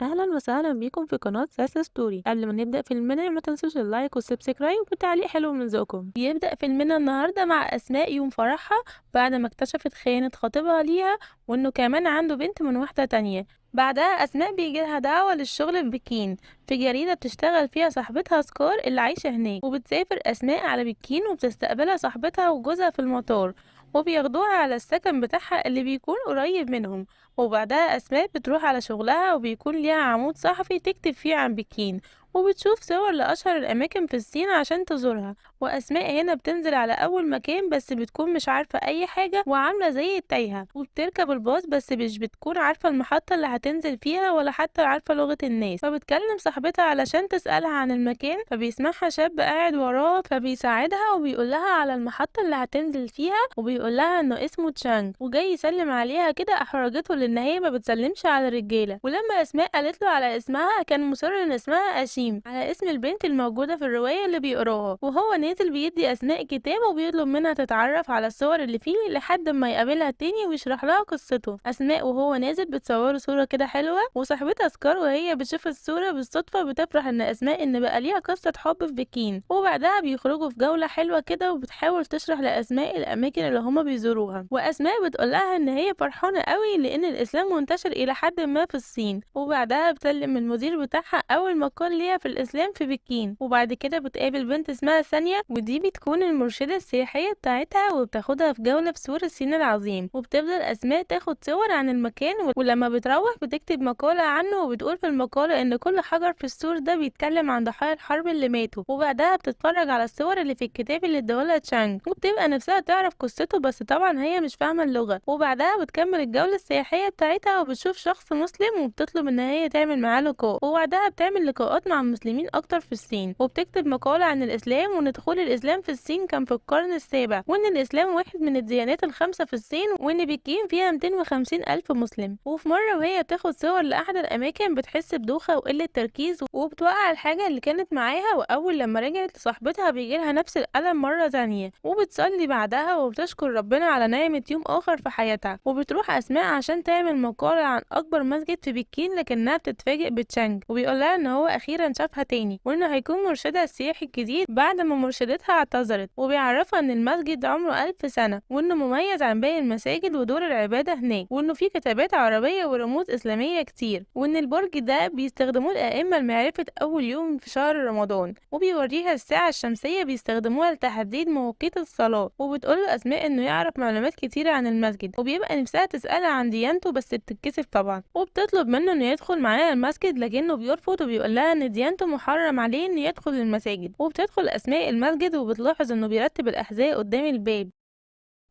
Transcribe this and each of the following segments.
أهلًا وسهلًا بيكم في قناة ساس ستوري. قبل ما نبدأ فيلمنا ما تنسوش ال like وال subscribe وتعليق حلو من ذوقكم. بيبدأ فيلمنا النهاردة مع أسماء يوم فرحها بعد ما اكتشفت خيانة خطيبها ليها وإنه كمان عنده بنت من واحدة تانية. بعدها أسماء بيجيلها دعوة للشغل في بكين في جريدة بتشتغل فيها صاحبتها سكار اللي عايشة هناك، وبتسافر أسماء على بكين وبتستقبلها صاحبتها وجوزها في المطار وبياخدوها على السكن بتاعها اللي بيكون قريب منهم. وبعدها أسماء بتروح على شغلها وبيكون ليها عمود صحفي تكتب فيه عن بكين، وبتشوف صور لأشهر الأماكن في الصين عشان تزورها. وأسماء هنا بتنزل على أول مكان بس بتكون مش عارفة أي حاجة وعاملة زي التايهة، وبتركب الباص بس مش بتكون عارفة المحطة اللي هتنزل فيها ولا حتى عارفة لغة الناس. فبتكلم صاحبتها علشان تسألها عن المكان، فبيسمعها شاب قاعد وراها فبيساعدها وبيقول لها على المحطة اللي هتنزل فيها، وبيقول لها إنه اسمه تشانج وجاي يسلم عليها كده. أحرجته لأن هي ما بتسلمش على الرجالة، ولما أسماء قالت له على اسمها كان مصر إن اسمها أشيم على اسم البنت الموجودة في الرواية اللي بيقراها. وهو نازل بيدي أسماء كتاب وبيطلب منها تتعرف على الصور اللي فيه لحد ما يقابلها تاني ويشرح لها قصته. أسماء وهو نازل بتصوره صورة كده حلوة، وصاحبتها سكار وهي بتشوف الصورة بالصدفة بتفرح إن أسماء إن بقى ليها قصة حب في بكين. وبعدها بيخرجوا في جولة حلوة كده، وبتحاول تشرح لأسماء الأماكن اللي هما بيزوروها، وأسماء بتقولها إن هي فرحانة قوي لأن الإسلام منتشر إلى حد ما في الصين. وبعدها بتسلم المدير بتاعها أول مقال ليها في الإسلام في بكين. وبعد كده بتقابل بنت اسمها ثانية، ودي بتكون المرشدة السياحية بتاعتها، وبتاخدها في جولة في سور الصين العظيم. وبتفضل أسماء تاخد صور عن المكان، ولما بتروح بتكتب مقالة عنه، وبتقول في المقالة إن كل حجر في السور ده بيتكلم عن ضحايا الحرب اللي ماتوا. وبعدها بتتفرج على الصور اللي في الكتاب اللي اداهولها تشانج، وبتبقى نفسها تعرف قصته بس طبعا هي مش فاهمة اللغة. وبعدها بتكمل الجولة السياحية بتاعتها وبتشوف شخص مسلم وبتطلب إن هي تعمل معاه لقاء. وبعدها بتعمل لقاءات مع المسلمين أكتر في الصين، وبتكتب مقالة عن الإسلام وإن دخول الإسلام في الصين كان في القرن السابع، وإن الإسلام واحد من الديانات الخمسة في الصين، وإن بكين فيها 250 ألف مسلم. وفي مرة وهي بتاخد صور لأحد الأماكن بتحس بدوخة وقلة تركيز وبتوقع الحاجة اللي كانت معاها، وأول لما رجعت لصاحبتها بيجيلها نفس الألم مرة تانية، وبتصلي بعدها وبتشكر ربنا على نعمة يوم آخر في حياتها. وبتروح أسماء عشان تعمل مقالة عن أكبر مسجد في بكين، لكنها بتتفاجئ بتشانج وبيقولها إن هو أخيرا شافها تاني وإنه هيكون مرشدها السياحي الجديد بعد ما مرشدتها اعتذرت. وبيعرفها إن المسجد عمره 1000 سنة وإنه مميز عن باقي المساجد ودور العبادة هناك، وإنه فيه كتابات عربية ورموز إسلامية كتير، وإن البرج ده بيستخدموه الأئمة لمعرفة أول يوم في شهر رمضان. وبيوريها الساعة الشمسية بيستخدموها لتحديد مواقيت الصلاة. وبتقول له أسماء إنه يعرف معلومات كتيرة عن المسجد، وبيبقى نفسها تسألها عن ديانته بس بتتكسف طبعا، وبتطلب منه إنه يدخل معاها المسجد لكنه بيرفض وبيقول لها إن ديانته محرم عليه إنه يدخل المساجد. وبتدخل أسماء المسجد وبتلاحظ إنه بيرتب الأحذية قدام الباب،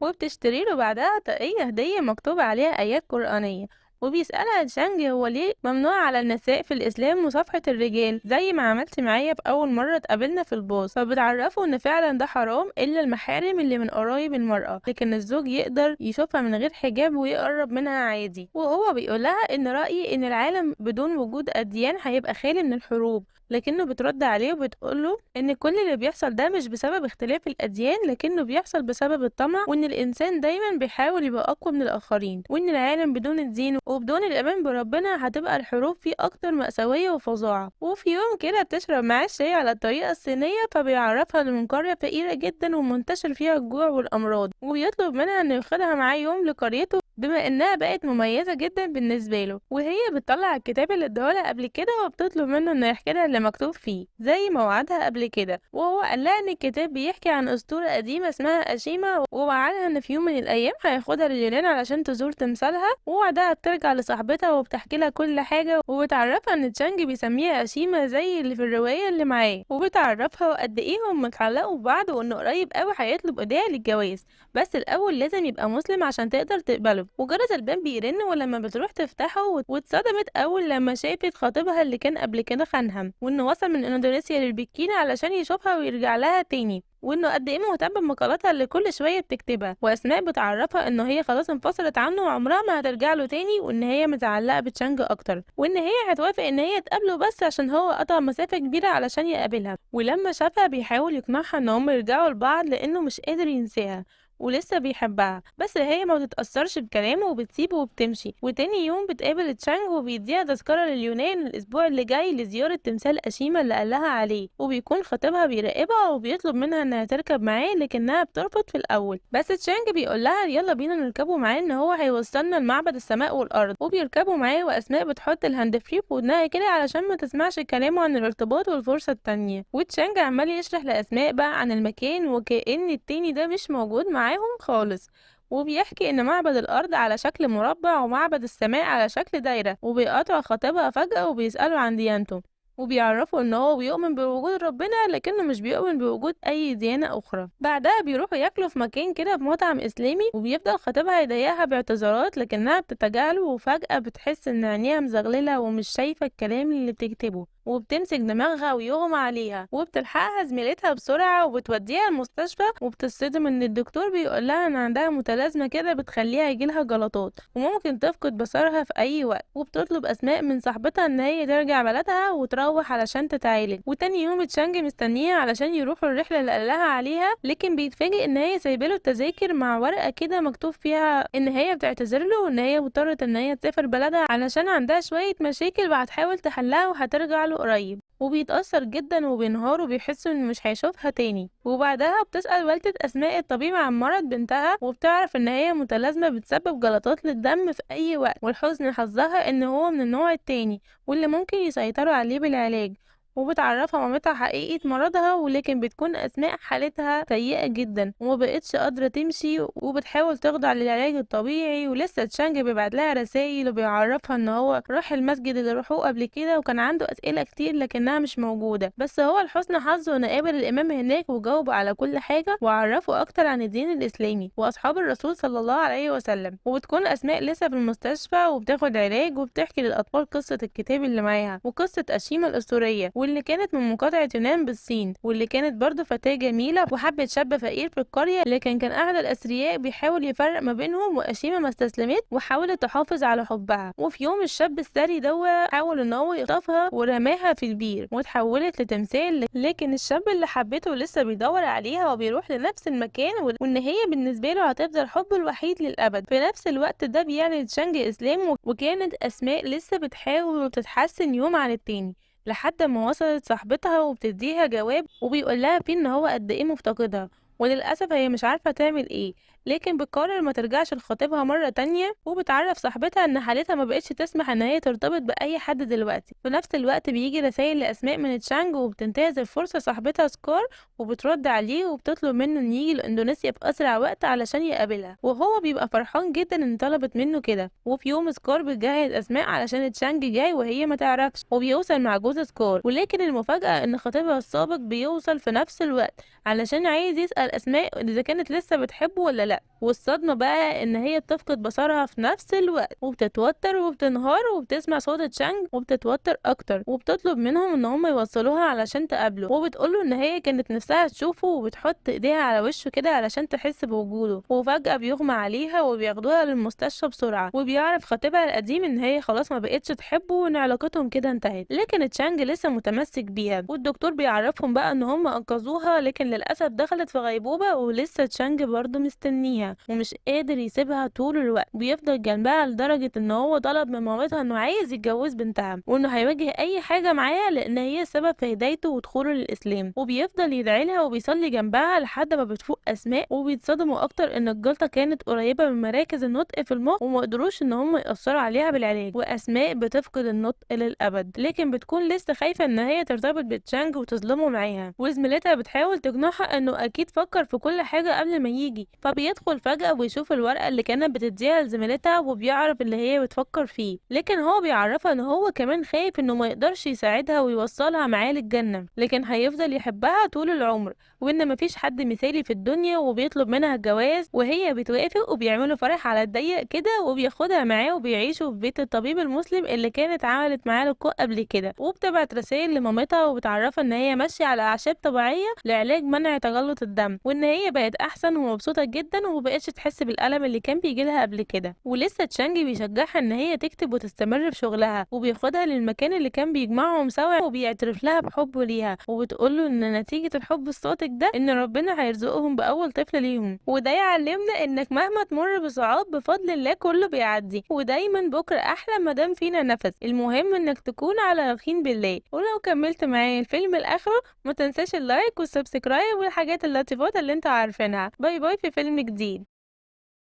وبتشتري له بعدها طاقية هدية مكتوب عليها آيات قرآنية. وبيسألها تشانج هو ليه ممنوع على النساء في الإسلام مصافحة الرجال زي ما عملت معايا في أول مرة اتقابلنا في الباص، فبتعرفه إن فعلا ده حرام إلا المحارم اللي من قرايب المرأة، لكن الزوج يقدر يشوفها من غير حجاب ويقرب منها عادي. وهو بيقولها إن رأيي إن العالم بدون وجود أديان هيبقى خالي من الحروب، لكنه بترد عليه وبتقوله إن كل اللي بيحصل ده مش بسبب اختلاف الأديان لكنه بيحصل بسبب الطمع، وإن الإنسان دايما بيحاول يبقى أقوى من الآخرين، وإن العالم بدون الدين وبدون الإيمان بربنا هتبقى الحروب فيه أكتر مأساوية وفظاعة. وفي يوم كده بتشرب معاه الشاي على الطريقة الصينية، فبيعرفها إنه من قرية فقيرة جدا ومنتشر فيها الجوع والأمراض، وبيطلب منها إنه ياخدها معاه يوم لقريته بما إنها بقت مميزة جدا بالنسبة له. وهي بتطلع الكتاب اللي اداهولها قبل كده وبتطلب منه إنه يحكي لها اللي مكتوب فيه زي ما وعدها قبل كده. وهو قال لها إن الكتاب بيحكي عن أسطورة قديمة اسمها أشيما، ووعدها إن في يوم من الأيام هياخدها لليونان علشان تزور تمثالها. ووعدها بترجع لصاحبتها وبتحكي لها كل حاجة، وبتعرفها إن تشانج بيسميها أشيما زي اللي في الرواية اللي معاه، وبتعرفها قد إيه هم اتعلقوا ببعض وإنه قريب قوي هيطلب إيديها للجواز، بس الأول لازم يبقى مسلم عشان تقدر تقبله. وجرس الباب بيرن، ولما بتروح تفتحه واتصدمت أول لما شافت خطيبها اللي كان قبل كده خانها، وإنه وصل من إندونيسيا للبكين علشان يشوفها ويرجع لها تاني، وانه قد ايه مهتم بمقالاتها اللي كل شويه بتكتبها. واسماء بتعرفها انه هي خلاص انفصلت عنه وعمرها ما هترجع له تاني، وان هي متعلقه بتشانج اكتر، وان هي هتوافق ان هي تقابله بس عشان هو قطع مسافه كبيره علشان يقابلها. ولما شافها بيحاول يقنعها ان هم يرجعوا لبعض لانه مش قادر ينساها، ولسه بيحبها، بس هي ما بتتأثرش بكلامه وبتسيبه وبتمشي. وتاني يوم بتقابل تشانج وبيديها تذكرة لليونان الأسبوع اللي جاي لزيارة تمثال أشيما اللي قالها عليه، وبيكون خطيبها بيراقبها وبيطلب منها إنها تركب معاه، لكنها بترفض في الأول، بس تشانج بيقول لها يلا بينا نركبه معاه إن هو هيوصلنا لمعبد السماء والأرض، وبيركبوا معاه. وأسماء بتحط ال hand free في ودنها كده علشان ما تسمعش كلامه عن الارتباط والفرصة التانية. وتشانج عمال يشرح لأسماء بقى عن المكان وكأن التاني ده مش موجود معاهم خالص، وبيحكي إن معبد الأرض على شكل مربع ومعبد السماء على شكل دايرة، وبيقاطع خطيبها فجأة وبيسأله عن ديانته، وبيعرفوا إن هو بيؤمن بوجود ربنا لكنه مش بيؤمن بوجود أي ديانة أخرى. بعدها بيروحوا ياكلوا في مكان كده في مطعم إسلامي، وبيفضل خطيبها يضايقها باعتذارات لكنها بتتجاهله، وفجأة بتحس إن عينيها مزغللة ومش شايفة الكلام اللي بتكتبه، وبتمسك دماغها ويغمى عليها، وبتلحقها زميلتها بسرعة وبتوديها المستشفى، وبتصدم إن الدكتور بيقول لها إن عندها متلازمة كده بتخليها يجيلها جلطات وممكن تفقد بصرها في أي وقت. وبتطلب أسماء من صاحبتها إن هي ترجع بلدها وتروح علشان تتعالج. وتاني يوم تشانج مستنيها علشان يروحوا الرحلة اللي قال لها عليها، لكن بيتفاجئ إن هي سايباله التذاكر مع ورقة كده مكتوب فيها إن هي بتعتذر له وإن هي مضطرة إن هي تسافر بلدها علشان عندها شوية مشاكل وهتحاول تحلها وهترجع له قريب. وبيتأثر جدا وبينهار وبيحس انه مش هيشوفها تاني. وبعدها بتسأل والدة أسماء الطبيب عن مرض بنتها، وبتعرف ان هي متلازمة بتسبب جلطات للدم في اي وقت، والحزن حظها ان هو من النوع التاني واللي ممكن يسيطروا عليه بالعلاج. وبتعرفها مامتها حقيقة مرضها، ولكن بتكون أسماء حالتها سيئة جدا وما بقتش قادرة تمشي، وبتحاول تخضع للعلاج الطبيعي. ولسه تشانج بيبعت لها رسائل وبيعرفها ان هو راح المسجد اللي راحوه قبل كده وكان عنده أسئلة كتير لكنها مش موجودة، بس هو لحسن حظه انه قابل الإمام هناك وجاوب على كل حاجة وعرفه أكتر عن الدين الإسلامي وأصحاب الرسول صلى الله عليه وسلم. وبتكون أسماء لسه في المستشفى وبتاخد علاج، وبتحكي للأطفال قصة الكتاب اللي معاها وقصة أشيما الأسطورية واللي كانت من مقاطعة يونان بالصين، واللي كانت برضه فتاة جميلة وحبت شاب فقير في القرية، لكن كان أحد الأثرياء بيحاول يفرق ما بينهم، وأشيما ما استسلمت وحاولت تحافظ على حبها. وفي يوم الشاب الثري دوا حاول إن هو يخطفها ورماها في البير وتحولت لتمثال، لكن الشاب اللي حبته لسه بيدور عليها وبيروح لنفس المكان، وإن هي بالنسبة له هتفضل حبه الوحيد للأبد. في نفس الوقت ده بيعلن تشانج إسلامه، وكانت أسماء لسه بتحاول وتتحسن يوم عن التاني، لحد ما وصلت صاحبتها وبتديها جواب وبيقول لها فيه ان هو قد ايه مفتقدها، وللأسف هي مش عارفة تعمل ايه، لكن بتقرر ما ترجعش لخطيبها مرة تانية، وبتعرف صاحبتها ان حالتها ما بقتش تسمح ان هي ترتبط بأي حد دلوقتي. في نفس الوقت بيجي رسائل لأسماء من تشانج، وبتنتهز الفرصة صاحبتها سكار وبترد عليه وبتطلب منه ان يجي لإندونيسيا في أسرع وقت علشان يقابلها، وهو بيبقى فرحان جدا ان طلبت منه كده. وفي يوم سكار بتجهز أسماء علشان تشانج جاي وهي ما تعرفش، وبيوصل مع جوز سكار، ولكن المفاجأة ان خطيبها السابق بيوصل في نفس الوقت علشان عايز يسأل أسماء إذا كانت لسه بتحبه ولا لأ. والصدمة بقى إن هي بتفقد بصرها في نفس الوقت، وبتتوتر وبتنهار، وبتسمع صوت تشانج وبتتوتر أكتر، وبتطلب منهم إن هم يوصلوها علشان تقابله، وبتقوله إن هي كانت نفسها تشوفه، وبتحط إيديها على وشه كده علشان تحس بوجوده. وفجأة بيغمى عليها وبياخدوها للمستشفى بسرعة، وبيعرف خطيبها القديم إن هي خلاص ما بقتش تحبه وإن علاقتهم كده انتهت، لكن تشانج لسه متمسك بيها. والدكتور بيعرفهم بقى إن هم أنقذوها، لكن للأسف دخلت في غيبوبة، ولسه تشانج برضه مستنيها ومش قادر يسيبها طول الوقت، بيفضل جنبها لدرجة ان هو طلب من مامتها انه عايز يتجوز بنتها وانه هيواجه اي حاجة معاها لان هي السبب في هدايته ودخوله للاسلام، وبيفضل يدعي لها وبيصلي جنبها لحد ما بتفوق اسماء. وبيتصدموا اكتر ان الجلطة كانت قريبة من مراكز النطق في المخ وما قدروش ان هم يأثروا عليها بالعلاج، واسماء بتفقد النطق للابد، لكن بتكون لسه خايفة ان هي ترتبط بتشانج وتظلمه معاها. وزميلتها بتحاول تقنعها انه اكيد فكر في كل حاجة قبل ما يجي، فبيدخل فجأة ويشوف الورقة اللي كانت بتديها لزميلتها وبيعرف اللي هي بتفكر فيه، لكن هو بيعرفها ان هو كمان خايف انه ما يقدرش يساعدها ويوصلها معاه للجنة، لكن هيفضل يحبها طول العمر، وان مفيش حد مثالي في الدنيا، وبيطلب منها الجواز وهي بتوافق، وبيعملوا فرح على الضيق كده، وبياخدها معاه وبيعيشوا في بيت الطبيب المسلم اللي كانت عملت معاه لقاء قبل كده. وبتبعت رسائل لمامتها وبتعرفها ان هي ماشية على اعشاب طبيعية لعلاج منع تجلط الدم، وان هي بقت احسن ومبسوطة جدا جدا ومبقتش تحس بالألم اللي كان بيجيلها قبل كده. ولسه تشانج بيشجعها ان هي تكتب وتستمر في شغلها، وبياخدها للمكان اللي كان بيجمعهم سوا وبيعترف لها بحبه ليها، وبتقوله ان نتيجة الحب الصادق ده ان ربنا هيرزقهم بأول طفل ليهم. وده يعلمنا انك مهما تمر بصعاب بفضل الله كله بيعدي، ودايما بكرة احلى ما دام فينا نفس. المهم انك تكون على يقين بالله. ولو كملت معايا الفيلم لاخره ما تنساش ال like وال subscribe والحاجات اللطيفات اللي انتوا عارفينها. bye bye في فيلم جديد.